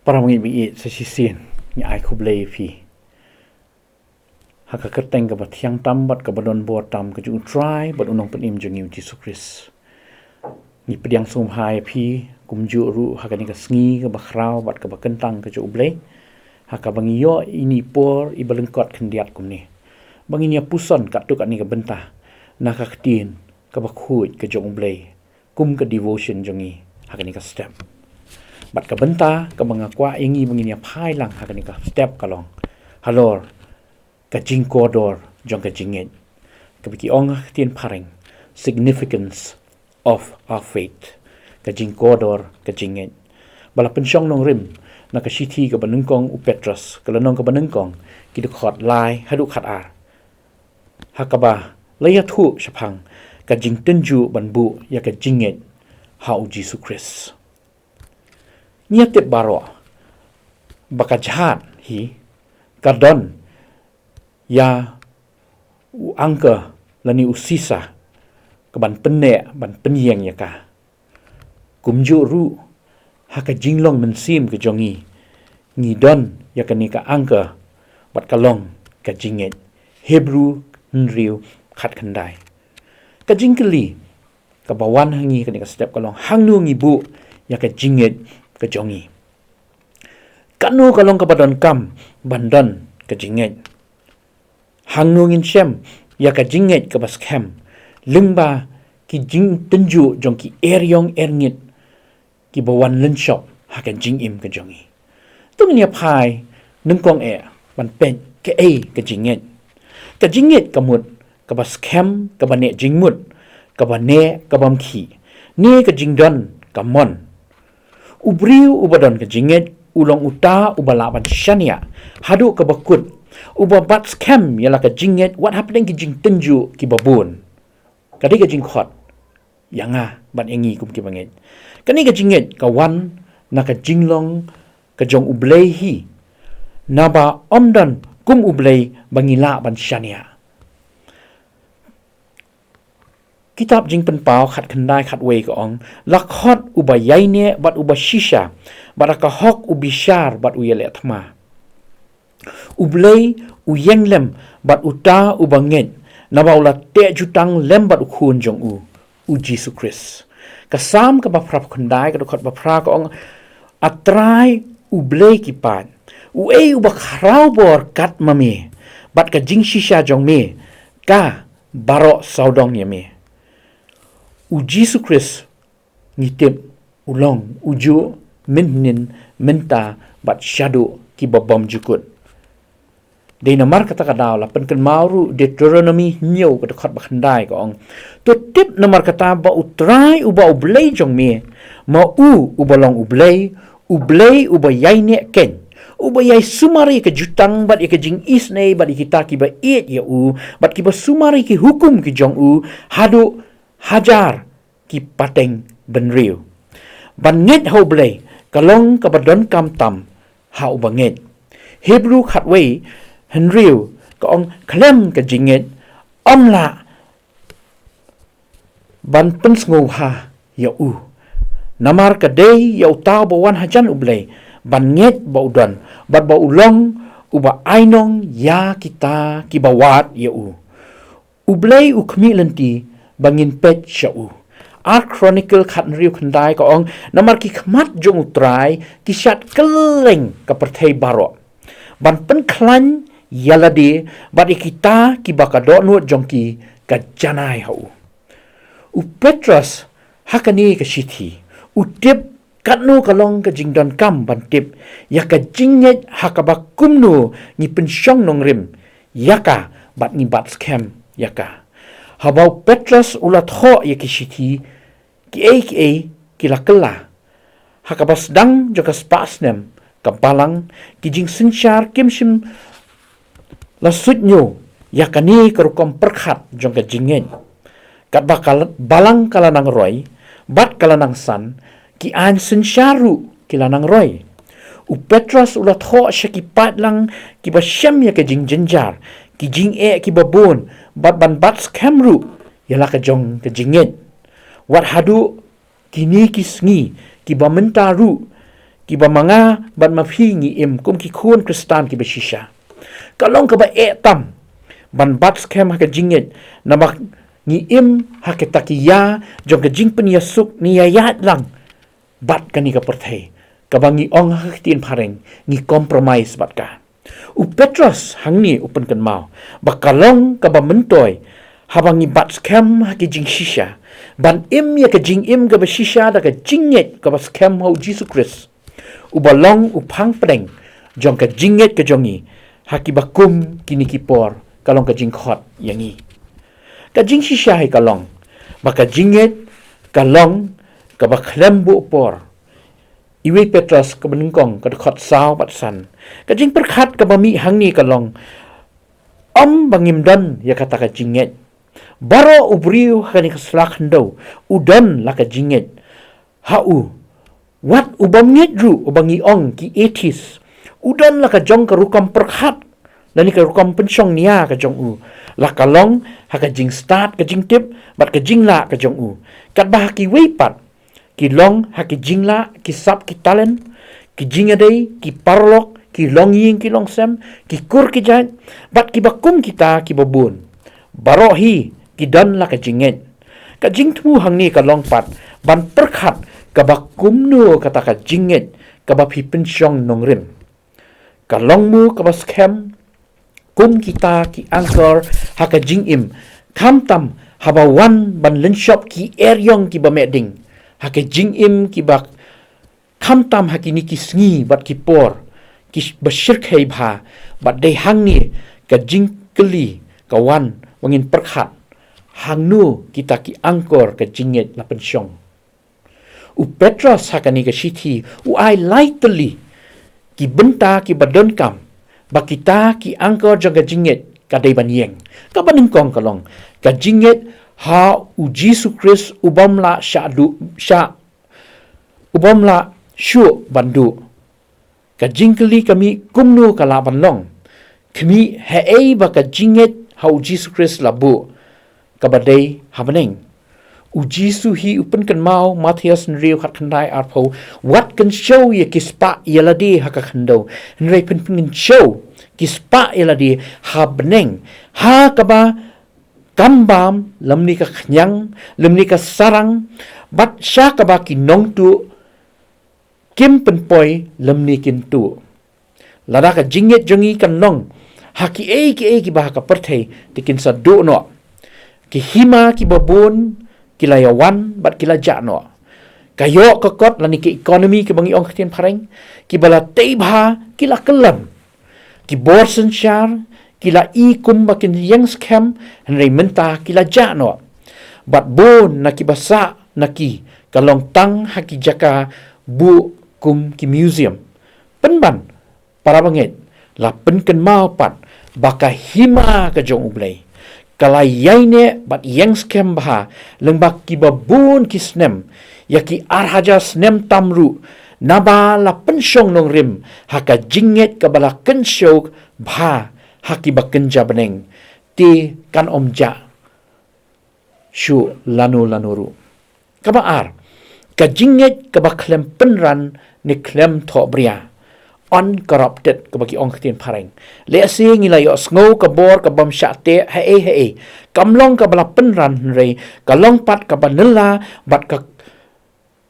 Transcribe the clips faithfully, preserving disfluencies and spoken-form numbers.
Para bangeit baieit, sa shisien ngi ai khublei ïa phi ha ka kyrteng kaba thiang tam bad kaba don bor tam ka jong U Trai bad U Nongpynim jong ngi U Jisu Khrist. Ngi pdiang sngewbha ïa phi kumjuh ruh ha kane ka sngi kaba khraw bad kaba kyntang ka jong U Blei, ha kaba ngi ïoh ïa ine i por iba lyngkot khyndiat kumne ba ngin ïa puson katto katne ka bynta na ka ktien kaba khuid ka jong U Blei, kum ka devotion jong ngi ha kane ka step. Bad ka bynta kaba nga kwah ïa ngi ba ngin ïa phai lang ha kane ka step ka long halor ka jingkordor jong ka jingngeit, kaba ki ong ha ka ktien phareng, significance of our faith. Ka jingkordor ka jingngeit, ba la pynshong nongrim na ka shithi kaba nyngkong U Petros, ka lynnong kaba nyngkong, ki dkhot lai haduh khatar, ha kaba la ïathuh shaphang ka jingtynjuh ban buh ïa ka jingngeit ha U Jisu Khrist. Ngi ïa tip baroh ba ka jhat hi ka don ïa u anchor lane u sisa ka ban pynneh, ban pynïeng ïa ka. Kumjuh ruh ha ka jinglong mynsiem ka jong ngi, ngi don ïa kane ka anchor bad ka long ka jingngeit. Hebru hynriew khatkhyndai. Ka jingkylli kaba wan ha ngi kane ka step ka long, hangno ngi buh ïa ka jingngeit ka jong ngi? Kano ka long kaba donkam ban don ka jingngeit? Hangno ngin shem ïa ka jingngeit kaba skhem lyngba ki jingtynjuh jong ki eriong erngit kiba wan lynshop ha ka jingim ka jong ngi? To ngin ïa phai nyngkong eh ban peit kaei ka jingngeit. Ka jingngeit ka mut kaba skhem, kaba neh jingmut, kaba neh ka bym khih, ne ka jingdon ka mon. U briew uba don ka jingngeit u long uta uba lah ban shaniah haduh kaba kut, uba bat skhem ïa la ka jingngeit wat hapdeng ki jingtynjuh kiba bun. Ka dei ka jingkhot ïa nga bad ïa ngi kum ki bangeit. Kane ka jingngeit ka wan na ka jinglong ka jong U Blei hi, naba ym don kum U Blei ba ngi lah ban shaniah. Kitab Jingpynpaw khatkhyndai khatwei ka ong, la khot uba ïaineh bad uba shisha, bad la ka hok u bishar bad u ïaleh thma. U Blei u ïeng lem bad uta uba ngeit, naba u la teh jutang lem bad U Khun jong u, U Jisu Khrist. Ka Salm kaba phra phew khyndai, ka dkhot ba phra ka ong, A Trai U Blei ki paid, uei uba khraw bor kat ma me, bad ka jingshisha jong me ka baroh sawdong ïa me. U Jisu Khrist ngi tip u long ujuh mynhynnin, mynta bad shaduh kiba bymjukut. Dei namar kata ka daw la pynkynmaw ruh Deuteronomi hynñiew ka dkhot ba khyndai ka ong, to tip namar kata ba U Trai uba U Blei jong me, ma u uba long U Blei, U Blei uba ïaineh keiñ, uba ïai sumar ïa ka jutang bad ïa ka jingisynei bad ïa kita kiba ïeit ïa u bad kiba sumar ïa ki hukum ki jong u haduh hajar ki pateng bynriew. Ban ngeit ha U Blei ka long kaba donkam tam ha uba ngeit. Hebru khatwei hynriew ka ong, khlem ka jingngeit ym lah ban pynsngewbha ïa u. Namar ka dei ïa uta uba wan hajan U Blei ban ngeit ba u don, bad ba u long uba ainong ïa kita kiba wad ïa u. U Blei u khmih lynti ba ngin peit sha u. Ar Chronicle khathynriew khyndai ka ong, namar ki khmat jong U Trai ki shad kylleng ka pyrthei baroh, ban pynkhlaiñ ïa lade bad ïa kita kiba ka dohnud jong ki ka janai ha u. U Petros ha kane ka shithi u tip katno ka long ka jingdonkam ban tip ïa ka jingngeit, ha kaba kumno ngi pynshong nongrim ïa ka bad ngi bat skhem ïa ka. Haba u Petros u la thoh ïa ki shithi, kiei kiei ki la kylla. Ha kaba sdang jong ka spah snem ka balang, ki jingsynshar kim shym la suidñiew ïa kane ka rukom pyrkhat jong ka jingngeit. Katba ka la-, balang ka la nang roi bad ka la nang san, ki aiñ synshar ruh ki la nang roi. U Petros u la thoh sha ki paidlang kiba shem ïa ka jingjynjar, ki jingeh kiba bun, bad ban bat skhem ruh ïa la ka jong ka jingngeit. Wat haduh kine ki sngi kiba mynta ruh kiba ma nga bad ma phi ngi im kum ki khun Khristan kiba shisha. Ka long kaba eh tam ban bat skhem ha ka jingngeit, namar ngi im ha kita ki ïa jong ka jingpynïasuk ne ïaid lang bad kane ka pyrthei, kaba ngi ong ha ka ktien phareng, ngi compromise bad ka. U Petros hangne u pynkynmaw ba ka long kaba myntoi, haba ngi bat skhem ha ki jingshisha, ban im ïa ka jingim kaba shisha da ka jingngeit kaba skhem ha U Jisu Khrist, uba long u phang pdeng jong ka jingngeit ka jong ngi ha kiba kum kine ki por, ka long ka jingkhot ïa ngi. Ka jingshisha hi ka long ba ka jingngeit ka long kaba khlem buh por. Iwei Petros kaba nyngkong, ka dkhot saw bad san. Ka jingpyrkhat kaba mih hangne ka long, ym ba ngim don ïa kata ka jingngeit. Baroh u briew ha kane ka sla khyndew u don la ka jingngeit ha u. Wat u bym ngeit ruh, uba ngi ong ki atheist, u don la ka jong ka rukom pyrkhat lane ka rukom pynshong nia ka jong u, la ka long ha ka jingstad ka jingtip bad ka jinglah ka jong u. Katba ha kiwei pat ki long ha ki jinglah, ki sap, ki talent, ki jingïadei, ki paralok, ki longïing ki longsem, ki kur ki jait, bad kiba kum kita kiba bun. Baroh hi ki don la ka jingngeit. Ka jingthmu hangne ka long pat ban pyrkhat kaba kumno kata ka jingngeit kaba phi pynshong nongrim. Ka long mo kaba skhem kum kita ki angkor ha ka jingim, khamtam haba wan ban lynshop ki eriong kiba meh ding ha ka jingim kiba, khamtam ha kine ki sngi bad ki por kiba shyrkhei bha, bad dei hangne ka jingkylli ka wan ba ngin pyrkhat, hangno kita ki angkor ka jingngeit la pynshong. U Petros ha kane ka shithi u ai lai tylli ki bynta kiba donkam ba kita ki angkor jong ka jingngeit ka dei ban ïeng. Kaba nyngkong ka long ka jingngeit ha U Jisu Khrist u bym lah shah duh, shah, u bym lah shuh ban duh. Ka jingkylli ka mih kumno ka lah ban long. Khmih haei ba ka jingngeit ha U Jisu Khrist la buh kaba dei ha bneng. U Jisu hi u pynkynmaw, Mathaios hynriew khatkhyndai arphew, wat kynshew ïa ki spah ïa lade ha ka khyndew, hynrei pynkynshew ki spah ïa lade ha bneng, ha kaba kam bam lymne ka khñiang lymne ka sarang, bad sha kaba ki nongtuh kim pynpoi lymne kin tuh. Lada ka jingngeit jong ngi kan long ha kiei kiei kiba ha ka pyrthei, te kin sa duh noh. Ki hima kiba bun ki la ïawan bad ki la jah noh. Ka ïoh ka kot lane ki economy kiba ngi ong ha ktien phareng, kiba la tei bha ki la kyllon. Ki bor synshar ki la i kum ba kin ïeng skhem, hynrei mynta ki la jah noh. Bad bun na kiba sah na ki ka long tang ha ki jaka buh kum ki museum. Pynban, para bangeit, la pynkynmaw pat ba ka hima ka jong U Blei ka la ïaineh bad ïeng skhem bha lyngba kiba bun ki snem, ïa ki ar hajar snem tam ruh, naba la pynshong nongrim ha ka jingngeit kaba la kynshew bha ha kiba kynja bneng, te kan ym jah shuh lano lano ruh. Kaba ar, ka jingngeit kaba khlem pynran ne khlem thohbria, uncorrupted kaba ki ong ha ktien phareng. Lehse ngi la ïohsngew ka bor ka bym shah teh haei haei, kam long kaba la pynran, hynrei ka long pat kaba nylla bad ka,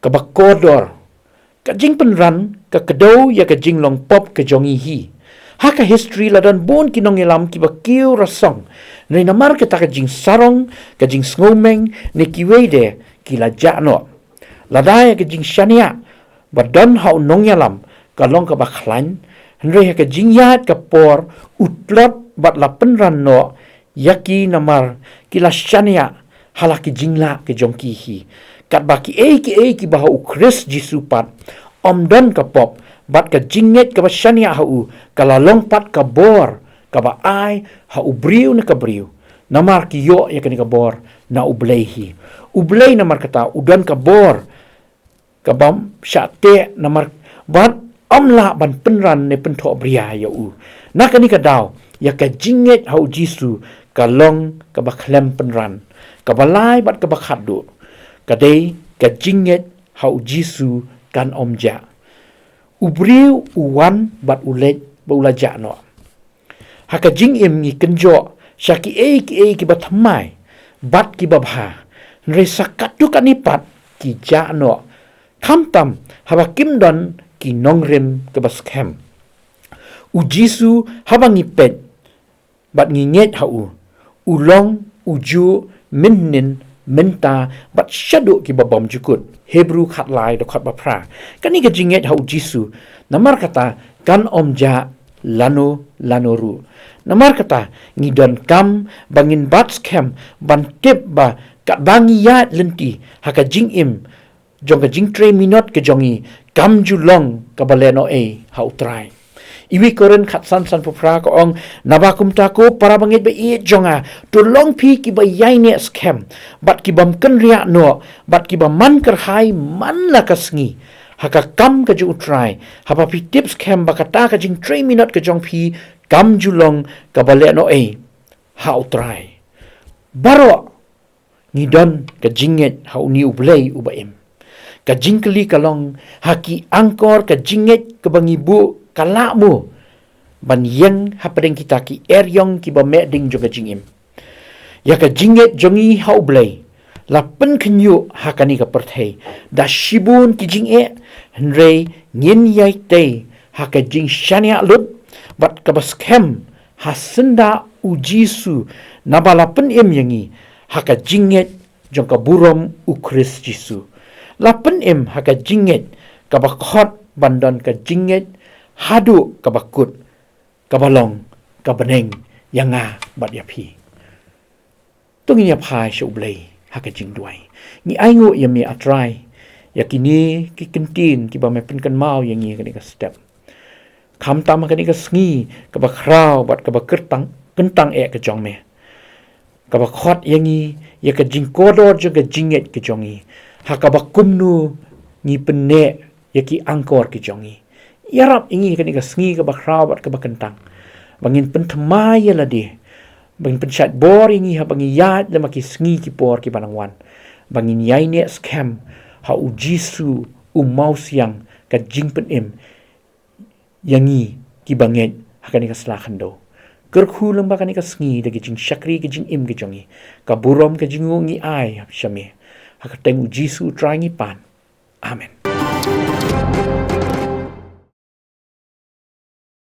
kaba kordor. Ka jingpynran ka kdew ïa ka jinglong pop ka jong ngi hi. Ha ka history la don bun ki nongïalam kiba kiew rasong, hynrei namar kata ka jingsarong, ka jingsngewmeng ne kiwei de, ki la jah noh. Lada ïa ka jingshaniah ba don ha u nongïalam ka long kaba khlaiñ, hynrei ha ka jingïaid ka por u tlot bad la pynran noh ïa ki namar ki la shaniah ha la ki jinglah ki jong ki hi. Katba kiei kiei kiba ha U Khrist Jisu pat, ym don ka pop, bad ka jingngeit kaba shaniah ha u ka la long pat ka bor kaba ai ha u briew ne ka briew, namar ki ïoh ïa kane ka bor na U Blei hi. U Blei namar kata u don ka bor ka bym shah teh namar bad ym lah ban pynran ne pynthohbria ïa u. Na kane ka daw, ïa ka jingngeit ha U Jisu ka long kaba khlem pynran. Kaba lai bad kaba khatduh ka dei ka jingngeit ha U Jisu kan ym jah. U briew u wan bad u leit ba u la jah noh. Ha ka jingim ngi kynjoh sha kiei kiei kiba thymmai bad kiba bha. Hynrei sa katto katne pat ki jah noh, khamtam haba kim don ki nongrim kiba skhem. U Jisu, haba ngi peit bad ngi ngeit ha u, u long ujuh mynhynnin, mynta bad shaduh kiba bymjukut. Hebru khatlai, dkhot ba phra. Kane ka jingngeit ha u Jisu, namar kata kan ym jah lano lano ruh. Namar kata ngi donkam ba ngin bat skhem ban tip ba katba ngi ïaid lynti ha ka jingim jong ka jingtrei minot ka jong ngi, kam ju long kaba lehnohei ha u Trai. Iwei Korinth khatsan, sanphew phra ka ong, naba kumta ko para bangeit ba ïeit jong nga, to long phi kiba ïaineh skhem bad kibym kynriah noh bad kiba man kyrhai man la ka sngi ha ka kam ka jong u Trai, haba phi tip skhem ba kata ka jingtrei minot ka jong phi kam ju long kaba lehnohei ha u Trai. Baroh ngi don ka jingngeit ha une u Blei uba im. Ka jingkylli ka long, ha ki angkor ka jingngeit kaba ngi buh ka lah mo ban ïeng hapdeng kita ki eriong kiba meh ding jong ka jingim? Ïa ka jingngeit jong ngi ha u Blei la pynkhynñiuh ha kane ka pyrthei da shibun ki jingeh, hynrei ngin ïai tei ha ka jingshaniah lut bad kaba skhem ha syndah u Jisu, naba la pynim ïa ngi ha ka jingngeit jong ka burom u Khrist Jisu. La pynim ha ka jingngeit kaba khot ban don ka jingngeit haduh kaba kut, kaba long ka bneng ïa nga bad ïa phi. To ngin ïa phai sha u Blei ha ka jingduwai. Ngi ainguh ïa me, A Trai, ïa kine ki kyntien kiba me pynkynmaw ïa ngi ha kane ka step. Khamtam ha kane ka sngi kaba khraw bad kaba kyrtang, kyntang eh ka jong me, kaba khot ïa ngi ïa ka jingkordor jong ka jingngeit ka jong ngi, ha kaba kumno ngi pynneh ïa ki angkor ki jong ngi. Ïarap ïa ngi ha kane ka sngi kaba khraw bad kaba kyntang, ba ngin pynthymmai ïa lade, ba ngin pynshait bor ïa ngi haba ngi ïaid lem ha ki sngi ki por kiba nang wan, ba ngin ïaineh skhem ha u Jisu, u mawsiang ka jingpynim ïa ngi kiba ngeit ha kane ka sla khyndew. Kyrkhu lyngba kane ka sngi da ka jingshakri ka jingim ka jong ngi. Ka burom ka jingnguh ngi ai sha me, ha ka kyrteng u Jisu u Trai ngi pan. Amen.